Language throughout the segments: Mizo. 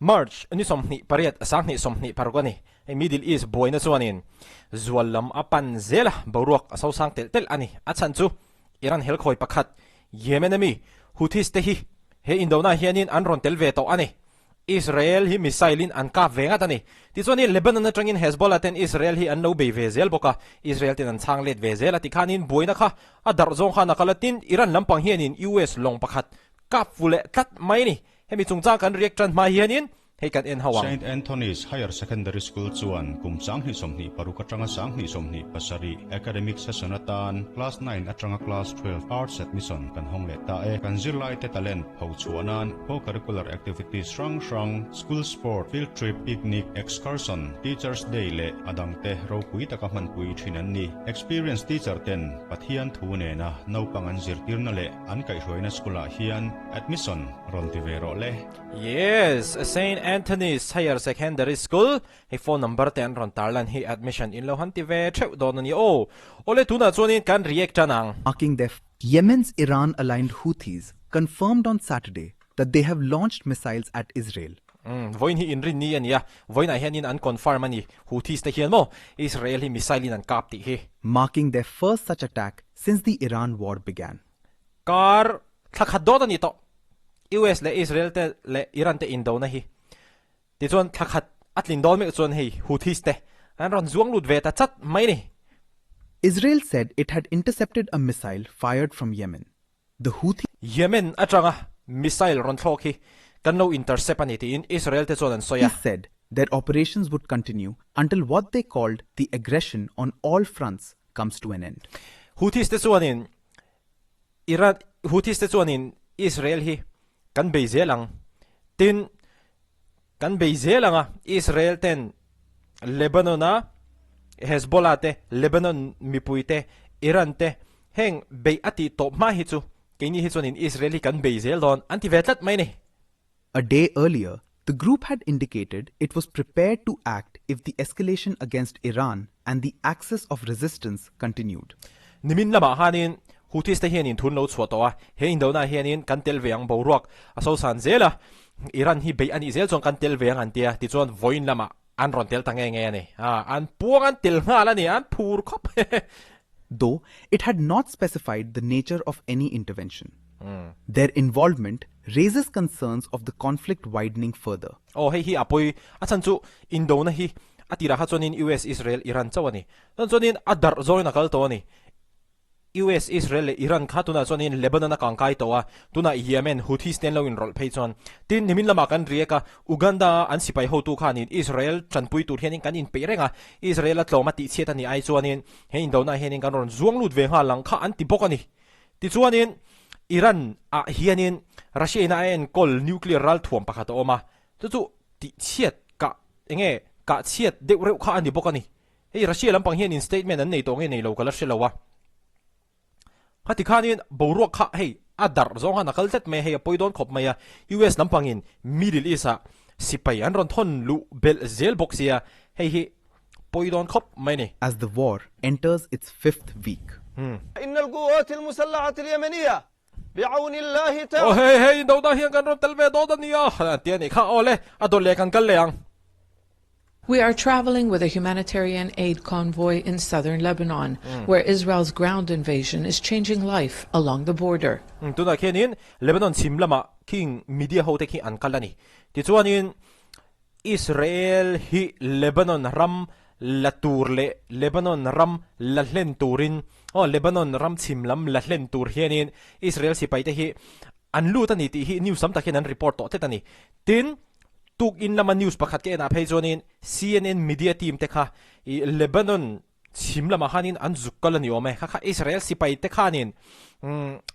March ni 28 2026 a ni. Hei Middle East buaina chuanin zual lam a pan zel a, boruak a sosang telh telh a ni. A chhan chu Iran helkhawi pakhat Yemen ami Houthis te hi he indona hianin an rawn tel ve tawh a ni. Israel hi missile in an kap ve ngat a ni. Tichuanin Lebanon atangin Hezbollah ten Israel hi an lo bei ve zel bawk a, Israel ten an chhang let ve zel a tikhanin buaina kha a darh zawng khan a kal a, tin Iran lampang hianin US lawng pakhat kap fu leh tlat mai a ni. Hemi chungchang kan react tan hma hianin hei kan en ho ang. Saint Anthony's Higher Secondary School chuan kum 2026 atanga 2027 academic session atan Class 9 atanga Class 12 Arts admission kan hawng leh ta e. Kan zirlaite talent phochhuah nan co-curricular activities hrang hrang, school sport, field trip, picnic, excursion, Teachers Day leh a dangte ropui taka hmanpui thin an ni. Experienced teacher ten Pathian thu nena naupang an zirtirna leh an kaihhruaina school ah hian Admission rawn ti ve rawh le. Yes, Saint Anthony's Higher Secondary School, hei phone number te an rawn tarlan hi admission in lo han ti ve theuh dawn a ni aw. Awle tunah chuanin kan react tan ang. Marking their Yemen's Iran-aligned Houthis confirmed on Saturday that they have launched missiles at Israel. Umm, vawiin hi inrinni a nia, vawiinah hianin an confirm a ni, Houthis te hian maw Israel hi missile in an kap tih hi. Marking their first such attack since the Iran war began. Kar thla khat dawt a ni tawh. US leh Israel te leh Iran te indona hi. Tichuan thla khat a tlin dawn meuh chuan hei Houthis te an rawn zuang lut ve ta chat mai a ni. Israel said it had intercepted a missile fired from Yemen. The Houthi. Yemen atanga missile rawn thlawk hi kan lo intercept a ni tiin Israel te chuan an sawi a. said their operations would continue until what they called the aggression on all fronts comes to an end. Houthis te chuanin Iran Houthis te chuanin Israel hi kan bei zel ang. Tin, kan bei zel ang a, Israel ten Lebanon a Hezbollah te, Lebanon mipui te, Iran te heng beih a tih tawp hma hi chu keini hi chuanin Israel hi kan bei zel dawn an ti ve tlat mai a ni. A day earlier, the group had indicated it was prepared to act if the escalation against Iran and the axis of resistance continued. Nimin lamah khanin Houthis te hianin thun lo chhuah tawh a, he indona hianin kan tel ve ang boruak a sosan zel a, Iran hi beih a nih zel chuan kan tel ve ang an tia, tichuan vawiin lamah an rawn tel ta nge nge a ni. An puang an tel nghal a ni, an phur khawp. Though it had not specified the nature of any intervention. Their involvement raises concerns of the conflict widening further. Aw hei hi a pawi, a chhan chu indona hi a tirah kha chuanin US Israel Iran chauh a ni. Chuan chuanin a darh zawngin a kal tawh a ni. US Israel leh Iran kha tunah chuanin Lebanon a kangkai tawh a, tunah Yemen Houthis te an lo inrawlh phei chuan. Tin, nimin lamah kan riak a, Uganda a an sipai hotu khanin Israel tanpui tur hianin kan inpeih reng a, Israel a tlawm a tihchhiat a nih ai chuanin he indona hianin kan rawn zuang lut ve nghal ang kha an ti bawk a ni. Tichuanin, Iran ah hianin Russia ina a enkawl nuclear ralthuam pakhat a awm a, chu chu tihchhiat kah enge kah chhiat deuh reuh kha a ni bawk a ni. Hei Russia lampang hianin statement an nei tawh nge nei lo ka la hre lo a. Khati khanin boruak kha hei a darh zawng khan a kal tlat mai a, hei a pawi dawn khawp mai a. US lampangin Middle East ah sipai an rawn thawn luh belh zel bawk sia, hei hi pawi dawn khawp mai a ni. As the war enters its fifth week. إن القوات المسلحة اليمنية بعون الله تعالى. Aw hei hei indona hian kan rawn tel ve dawn a nia an ti a nih kha aw le a dawt leh kan kal leh ang. We are traveling with a humanitarian aid convoy in southern Lebanon, where Israel's ground invasion is changing life along the border. Tunah khianin Lebanon chhim lamah khing media hote khi an kal a ni. Tichuanin Israel hi Lebanon ram la tur leh Lebanon ram la hlen turin aw Lebanon ram chhim lam la hlen tur hianin Israel sipai te hi an lut a ni tih hi news tam tak hian an report tawh tlat a ni. Tin, tukin lama news pakhat ka enah phei chuanin CNN media team te kha ih Lebanon chhim lamah khanin an zuk kal a ni awm e. Kha kha Israel sipai te khanin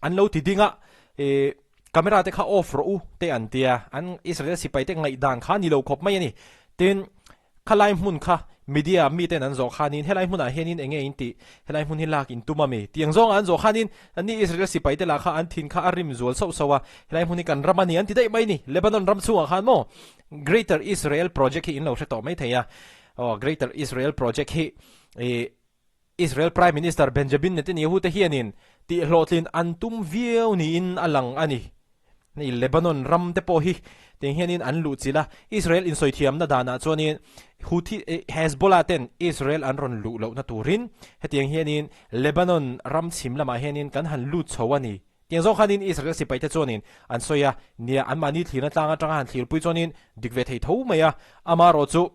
an lo ti ding a, ih camera te kha off rawh u te an ti a, an Israel sipai te ngaihdan kha a ni lo khawp mai a ni. Tin, khalai hmun kha media miten an zawh khanin helai hmunah hianin eng nge in tih, helai hmun hi lak in tum a mi? Tiang zawngah an zawh khanin anni Israel sipai te lah kha an thin kha a rim zual sauh sauh a, helai hmun hi kan ram a ni an ti daih mai a ni. Lebanon ram chhungah khan maw Greater Israel Project hi in lo hre tawh mai thei a. Aw Greater Israel Project hi ih Israel Prime Minister Benjamin Netanyahu te hianin tihhlawhtlin an tum viau niin a lang a ni. Hei Lebanon ram te pawh hi Tiang hianin an luh chilh a, Israel insawithiamna danah chuanin Houthi, Hezbollah ten Israel an rawn luh lohna turin hetiang hianin Lebanon ram chhim lamah hianin kan han lut chho a ni. Tiang zawng khanin Israel sipaite chuanin an sawi a, nia anmahni thlirna tlang atanga han thlirpui chuanin dik ve thei tho mai a, amaherawh chu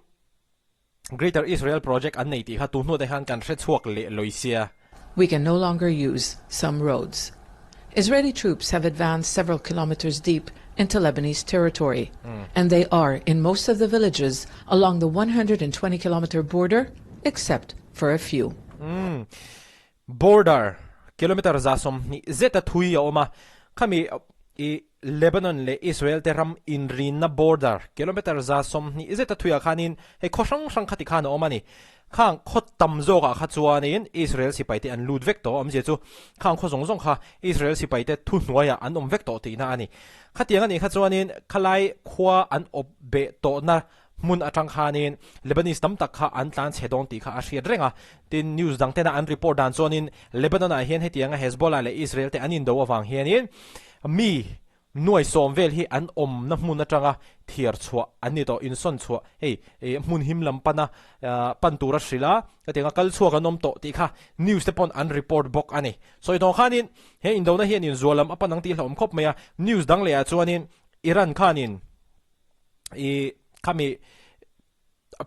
Greater Israel Project an nei tih kha tu hnuah te khan kan hre chhuak leh lawi sia. We can no longer use some roads. Israeli troops have advanced several kilometers deep into Lebanese territory, and they are in most of the villages along the 120 kilometer border, except for a few. Border, kilometre 120 zeta thui a awm a, khami i Lebanon leh Israel te ram inrinna border, kilometre 120 zeta thuiah khanin hei khaw hrang hrang khati khan a awm a ni. Khang khaw tam zawkah kha chuanin Israel sipaite an lut vek tawh a awmzia chu khang khaw zawng zawng kha Israel sipaite thuhnuaiah an awm vek tawh tihna a ni. Khatiang a nih kha chuanin khalai khua an awp beh tawhna hmun atang khanin Lebanese tam tak kha an tlan chhe dawn tih kha a hriat reng a. Tin, news dang tena an report dan chuanin Lebanon-ah hian hetianga Hezbollah leh Israel te an indo avang hianin mi nuai sawm vel hi an awmna hmun atanga thiar chhuah an ni tawh, insawn chhuah, hei hmun him lam pana pan tura hrilh a, hetianga kal chhuak an awm tawh tih kha news te pawn an report bawk a ni. Sawi tawng khanin he indona hian inzual lam a pan ang tih hlauhawm khawp mai a, news dang lehah chuanin Iran khanin i khami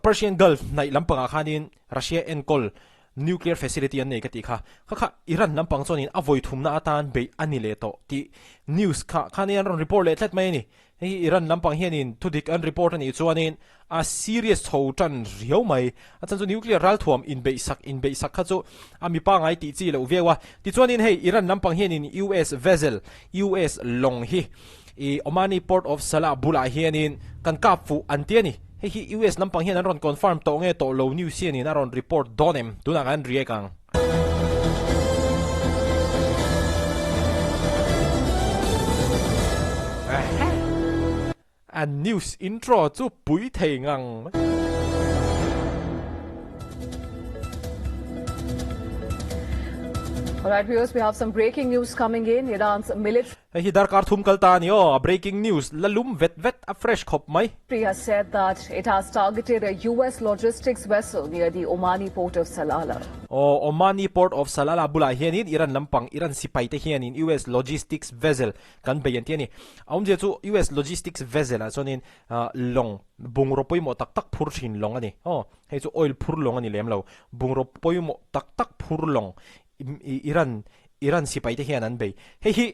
Persian Gulf hnaih lampangah khanin Russia enkawl nuclear facility an nei ka tih kha. Kha kha Iran lampang chuanin a vawi thumna atan beih a ni leh tawh tih news kha khanin an rawn report leh tlat mai a ni. Hei hi Iran lampang hianin thudik an report a nih chuanin a serious chho tan riau mai. A chhan chu nuclear ralthuam inbeih sak inbeih sak kha chu a mi pangai tih chi loh viau a. Tichuanin hei Iran lampang hianin US vessel, US lawng hi I Omani Port of Salah bulah hianin kan kap fuh an ti a ni. Hei hi US lampang hian an rawn confirm tawh nge tawh lo news hianin a rawn report dawn em? Tunah kan react ang. A news intro chu pui thei ngang mai. Alright viewers, we have some breaking news coming in. Iran's military Hei hi darkar thum kal ta a ni aw, a breaking news la lum vet vet a fresh khawp mai. has said that it has targeted a US logistics vessel near the Omani port of Salalah. Aw, Omani port of Salalah bulah hianin Iran lampang Iran sipai te hianin US logistics vessel kan bei an ti a ni. A awmzia chu US logistics vessel ah chuanin lawng bungraw pawimawh tak tak phur thin lawng a ni. Aw, hei chu oil phur lawng a ni lem lo. Bungraw pawimawh tak tak phur lawng Iran Iran sipai te hian an bei. Hei hi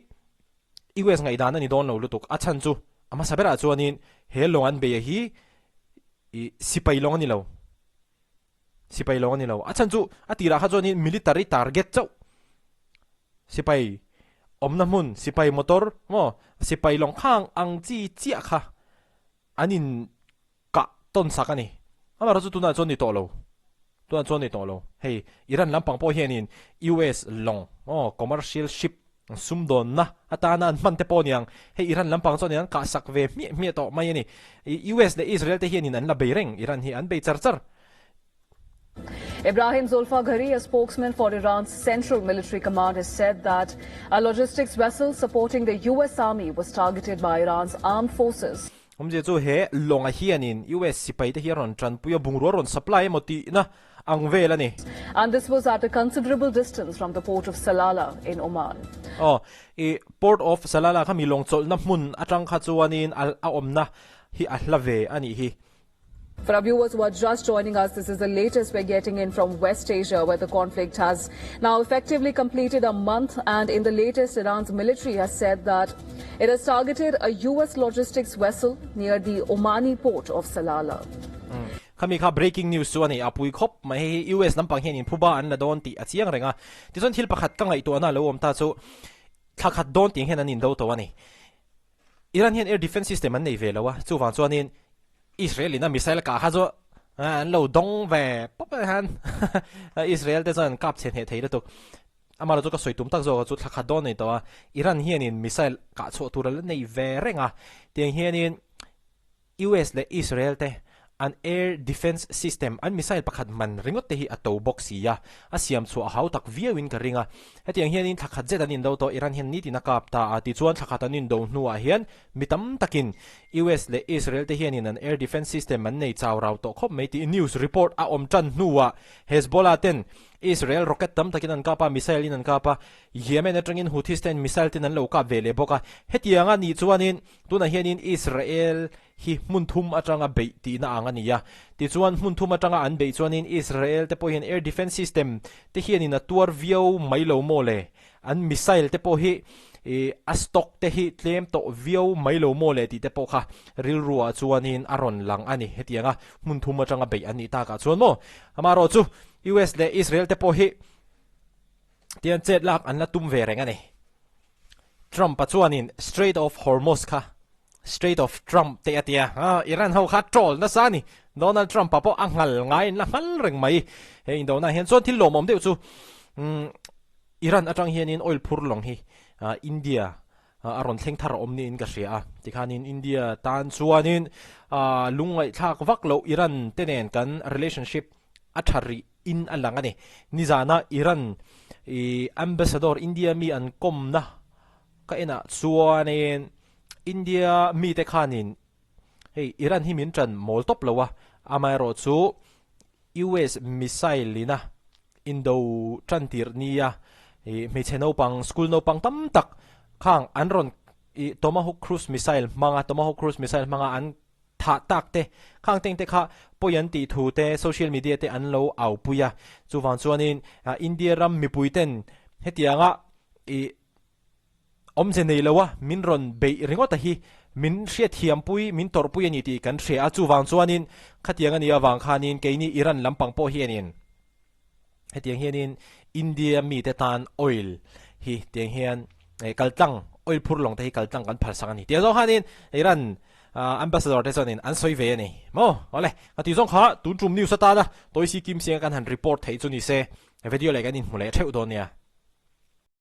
US ngaihdan a ni dawn lo lutuk. A chhan chu a hmasa berah chuanin he lawng an bei hi sipai lawng a ni lo. Sipai lawng a ni lo. A chhan chu a tirah kha chuanin military target chauh sipai awmna hmun, sipai motor maw, sipai lawng khang ang chi chiah kha an in kah tawn sak a ni. Amaherawhchu tunah chuan ni tawh lo. Tunah chuan ni tawh lo. Hei Iran lampang pawh hianin US lawng maw commercial ship sumdawnna atana an hman te pawh aniang hei Iran lampang chuan an kah sak ve hmiah hmiah tawh mai a ni. US leh Israel te hianin an la bei reng Iran hi an bei char char. Ibrahim Zolfaghari, a spokesman for Iran's Central Military Command, has said that a logistics vessel supporting the US Army was targeted by Iran's armed forces. Awmzia chu he lawnga hianin US sipai te hi a rawn tanpui a, bungrua rawn supply emaw tihna ang vel a ni. And this was at a considerable distance from the port of Salalah in Oman. Aw, i port of Salalah kha mi lawng chawlhna hmun atang kha chuanin a awmna hi a hla ve a nih hi. For our viewers who are just joining us, this is the latest we're getting in from West Asia, where the conflict has now effectively completed a month. And in the latest, Iran's military has said that it has targeted a US logistics vessel near the Omani port of Salalah. Khami kha breaking news chu a ni a, pui khawp mai. Hei hi US lampang hianin phuba an la dawn tih a chiang reng a. Tichuan thil pakhat ka ngaihtuahna a lo awm ta chu thla khat dawn tih hian an indo tawh a ni. Iran hian air defense system an nei ve lo a, chuvang chuanin Israel in a missile kah kha chu an lo dawng ve pawp a hian Israel te chuan an kap chhe hneh thei lutuk. Amaherawhchu ka sawi tum tak zawk chu thla khat dawn a ni tawh a, Iran hianin missile kah chhuah tur a la nei ve reng a, tiang hianin US leh Israel te. An air defence system, an missile pakhat man ringawt te hi a to bawk si a, a siam chhuah a hau tak viau in ka ring a. Hetiang hianin thla khat zet an indo tawh, Iran hian nitin a kap ta a, tichuan thla khat an indo hnuah hian mi tam takin US leh Israel te hianin an air defence system an nei chau rau tawh khawp mai tih news report a awm tan hnuah Hezbollah ten Israel rocket tam takin an kap a, missile in an kap a, Yemen atangin Houthis ten missile ten an lo kap ve leh bawk a. Hetiang a nih chuanin tunah hianin Israel hi hmun thum atanga beih tihna ang a ni a. Tichuan hmun thum atanga an beih chuanin Israel te pawh hian air defence system te hianin a tuar viau mai lo maw le? An missile te pawh hi ih a stock te hi tlem tawh viau mai lo maw le tih te pawh kha rilruah chuanin a rawn lang a ni. Hetianga hmun thum atanga beih an nih takah chuan maw? Amaherawhchu US leh Israel te pawh hi tian chet lak an la tum ve reng a ni. Trump-a chuanin Strait of Hormuz kha Strait of Trump te a ti a, Iran ho kha troll nasa a ni. Donald Trump-a pawh a nghal ngaiin la nghal reng mai. He indona hian chuan thil lawmawm deuh chu Iran atang hianin oil phur lawng hi India a rawn thleng thar a awm niin ka hria a. Tikhanin India tan chuanin lungngaihthlak vak loh Iran te nen kan relationship a tha rih in a lang a ni. Nizana Iran i ambassador India mi an kawmna ka enah chuanin India mite khanin hei Iran hi min tan mawl tawp lo a, amaherawh chu US missile ina indo tan tirh nia i hmeichhe naupang school naupang tam tak khang an rawn i Tomahawk cruise missile hmanga Tomahawk cruise missile hmanga an Thah tak te, khang teng te kha pawi an tih thu te social media te an lo au pui a, chuvang chuanin India ram mipui ten hetianga i awmze nei lo a min rawn beih ringawt a hi min hriatthiam pui, min tawrh pui a ni tih kan hria a, chuvang chuanin khatiang a nih avang khanin keini Iran lampang pawh hianin Hetiang hianin India mite tan oil hi tiang hian kaltlang oil phur lawng te hi kaltlang kan phalsak a ni. Tiang zawng khanin Iran ambassador te chuanin an sawi ve a ni maw? Awle, ka tih zawng kha tun tum news atana Toisi Kim Seng-a kan han report theih chu ni se video leh kan inhmu leh theuh dawn nia.